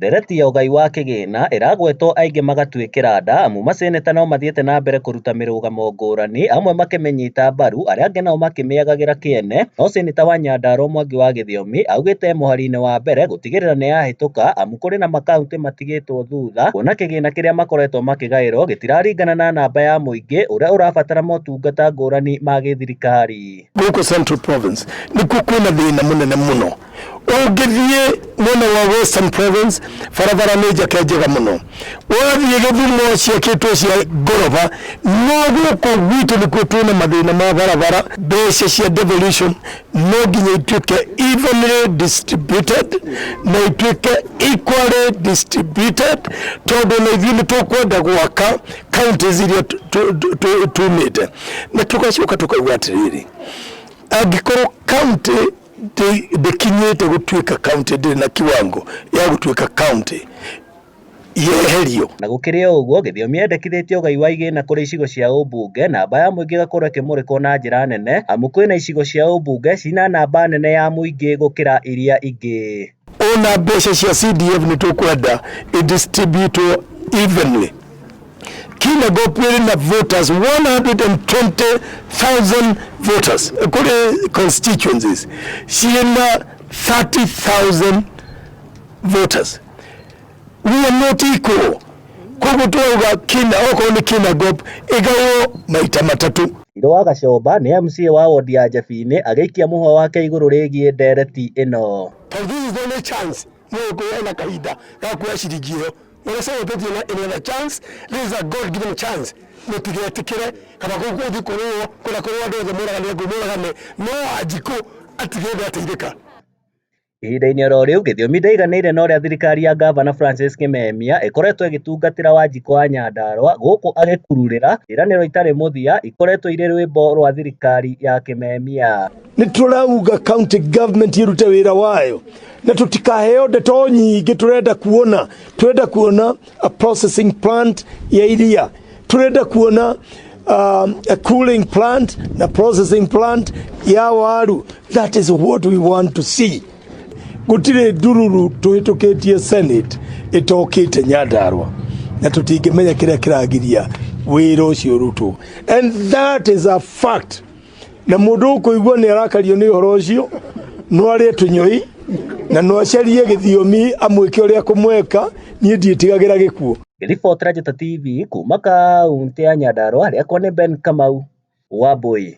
Ndereti ya ũgai wa kĩgĩna ĩragwetwo aingĩ magatuĩkĩra nda amu maseneta no mathiĩte na mbere kũruta mĩrũgamo ngũrani amwe makĩmĩnyita mbaru arĩa angĩ nao makĩmĩagagĩra kĩene no seneta wa Nyandarua Mwangi wa Gĩthiomi augĩte mũhari-inĩ wa mbere gũtigĩrĩra nĩyahĩtũka amu kũrĩ na makaũntĩ matigĩtwo thutha kuona kĩgĩna kĩrĩa makoretwo makĩgaĩrwo gĩtiraringana na namba ya mũingĩ ũrĩa ũrabatara motungata ngũrani ma gĩthirikari. Gũkũ Central Province nĩkuo kwĩna thĩna mũnene mũno. Ũngĩthiĩ mwena wa Western Province barabara nĩ njake njega mũno, wathiĩ Gĩthumo ciakĩtwo cia ngoroba, no gũkũ gwitũ nĩkuo twĩna mathĩna ma barabara. Mbeca cia devolution no nginya ituĩke evenly distributed na ituĩke equally distributed, tondũ na ithuĩ nĩ tũkwenda gwaka counties iria tumĩte. Na tũgacoka tũkauga atĩrĩrĩ, angĩkorwo county ndĩkinyĩte gũtuĩka county, ndĩrĩ na kiwango ya gũtuĩka county, yeherio. Na gũkĩrĩ o ũguo, Gĩthiomi endekithĩtie ũgai wa igĩna kũrĩ icigo cia ũmbunge namba ya mũingĩ ĩgakorwo ĩkĩmũrĩkwo na njĩra nene amu kwĩna icigo cia ũmbunge cina namba nene ya mũingĩ gũkĩra iria ingĩ. Ona mbeca cia CDF nĩ tũkwenda idistributwo evenly. Kinangop ĩrĩ na voters 120,000 voters, kũrĩ constituencies ciĩna 30,000 voters. We are not equal. Koguo tũrauga kina okorwo nĩ Kinangop ĩgaywo maita matatũ. Irũ wa Gacomba nĩ MCA wa wodi ya Njabini agĩikia mũhwa wake igũrũ rĩgiĩ ndereti ĩno. Tondũ this is the only chance mũgĩkũyũ ena kahinda ga kuoya ciringi ĩyo. Ũrĩa celebrate any other chance, this is a God given chance. Mũtigetĩkĩre kana kũu gũthiĩ kũrũo kũrĩa kũrũo andũ othe moragane ngũ moragane, no Wanjikũ atigĩrĩre ndateithĩka. Ihinda-inĩ oro rĩu, Gĩthiomi ndaiganĩire na ũrĩa thirikari ya ngavana Francis Kimemia ĩkoretwo ĩgĩtungatĩra Wanjikũ wa Nyandarua gũkũ agĩkururĩra ciĩranĩro itarĩ mũthia ikoretwo irĩ rwĩmbo rwa thirikari ya Kimemia. Nĩ tũrauga county government ĩrute wĩra wayo na tũtikaheo ndeto nyingĩ. Tũrenda kuona a processing plant ya iria, tũrenda kuona a cooling plant na processing plant ya waru. That is what we want to see. Gũtirĩ ndururu tũhĩtũkĩtie Senate ĩtokĩte Nyandarua na tũtingĩmenya kĩrĩa kĩragiria wĩra ũcio ũrutwo, and that is a fact. Na mũndũ ũkũigua nĩ arakario nĩ ũhoro ũcio no arĩe tũnyoi na no acarie Gĩthiomi amwĩke ũrĩa kũmweka. Niĩ ndiĩtigagĩra gĩkuũ. Ngĩribotera Njata TV kuma kaũntĩ ya Nyandarua, rĩakwa nĩ Ben Kamau wa Mbui.